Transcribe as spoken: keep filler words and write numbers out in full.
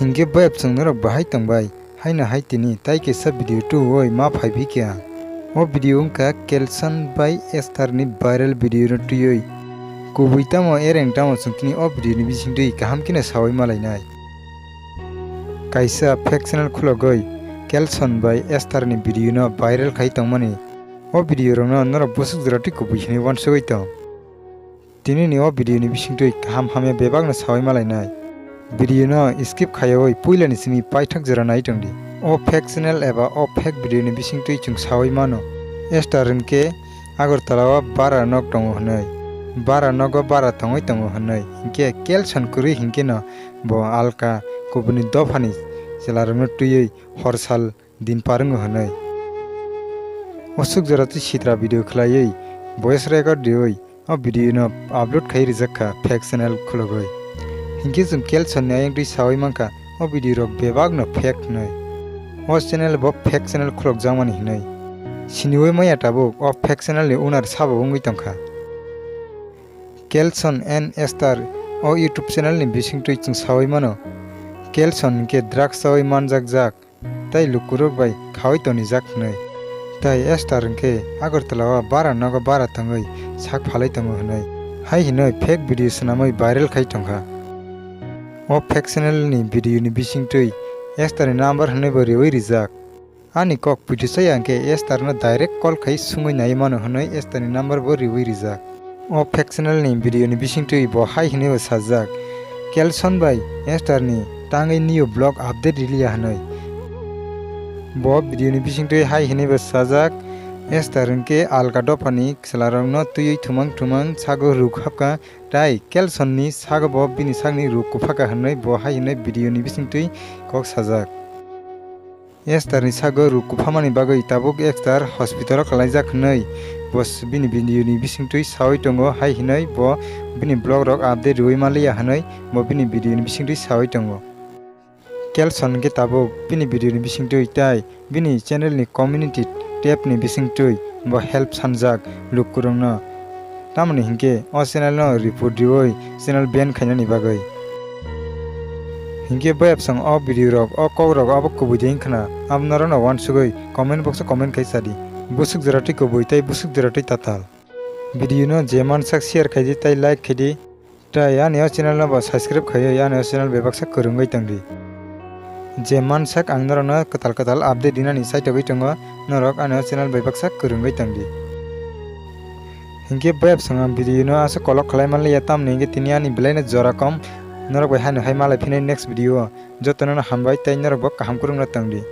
Hinkhe bayap chwng norok bahai tongbai, haino hai tini tai kaisa video tubuwi ma phaiphikha. O video wngkha Kelson bai Esther ni viral video no twiwi. Kubui tamo ereng tamo chwng tini o video ni bisingtwi kaham kheno sawi malainai. Kaisa fake channel khulogwi Kelson bai Esther ni video no viral khai tongmani. O video rokno norok bwswk jora twi kubui hinwi uansugwi tong. Tini ni o video ni bisingtwi kaham hamya bebak no sawi malainai. Video no skip khaiwi puila ni simi paithak jora nai tongdi. O fake channel eba o fake video ni bisingtwi chwng sawi mano. Esther hinkhe Agartala o bara nok tongo hinwi. Bara nogo bara tongwi tongo hinwi. Hinkhe Kelson kwrwi hinkhe no bo alka kubuni dophani chwla rokno twiwi hor sal din par wngo hinwi. O swk jora twi sitra video khwlaiwi voice record riwi o video no upload khai rijak kha fake channel khulogwi. Hinkhe chwng Kelson ni ayang twi sawi mankha o video rok bebak no fake hinwi. O channel bo fake channel khulokjakmani hinwi. Siniwi maya tabuk o fake channel ni owner sabo wngwi tongkha. Kelson and Esther o YouTube channel ni bisingtwi chwng sawi mano. Kelson hinkhe drugs chawi manjakjak. Tei lukurok bai khawi tonijak hinwi. Tei Esther hinkhe Agartala o bara nogo bara tongwi sak phalwi tongo hinwi. Hai hinwi fake video swnamwi viral khai tongkha. O fake channel ni video ni bisingtwi Esther ni number hinwi bo riwi rijak. Ani kok puithusa ya hinkhe Esther no direct call khai sungwi nai mano hinwi Esther ni number bo riwi rijak. O fake channel ni video ni bisingtwi bo hai hinwi bo sajak, Kelson bai Esther ni tangwi new vlog update riliya hinwi. Bo video ni bisingtwi hai hinwi bo sajak, Esther hinkhe alka dophani chwlarokno twiwi thumang thumang sago ruk hapkha, tai Kelson ni sago bo bini sakni ruk kuphakha hinwi bo hai hinwi video ni bisingtwi kok sajak. Esther ni sago ruk kuphamani bagwi tabuk Esther hospital o kwlaijak hinwi bo s-, bini video ni bisingtwi sawi tongo, hai hinwi bo bini vlog rok update rwwi manliya hinwi bo bini video ni bisingtwi sawi tongo. Kelson hinkhe tabuk bini video ni bisingtwi tai bini channel ni community tab ni bisingtwi bo help sanjak lukurokno. Tamoni hinkhe o channel no report riwi channel ban khainani bagwi. Hinkhe bayapsong o video rok, o kok rok abo kubui de wngkhna, abo norokno uansugwi comment box o comment khai sadi. Bwswk jora twi kubui tei bwswk jora twi tatal. Video no je mansak share khaidi tei like khaidi. Tei ani o channel no bo subscribe khaiwi ani o channel bebaksa kwrwngwi tongdi. Je mansak ang norokno kwtal kwtal update dinani chaitogwi tongo, norok ani o channel bebaksa kwrwngwi tongdi. Hinkhe bayapsong ang video no aswk kolok khlai manliya, tamni hinkhe tini ani belai no jora kom, norok bai haino hai malai phinai next video o. Jotono no hambai tei norok bo kaham kwrwngno tongdi.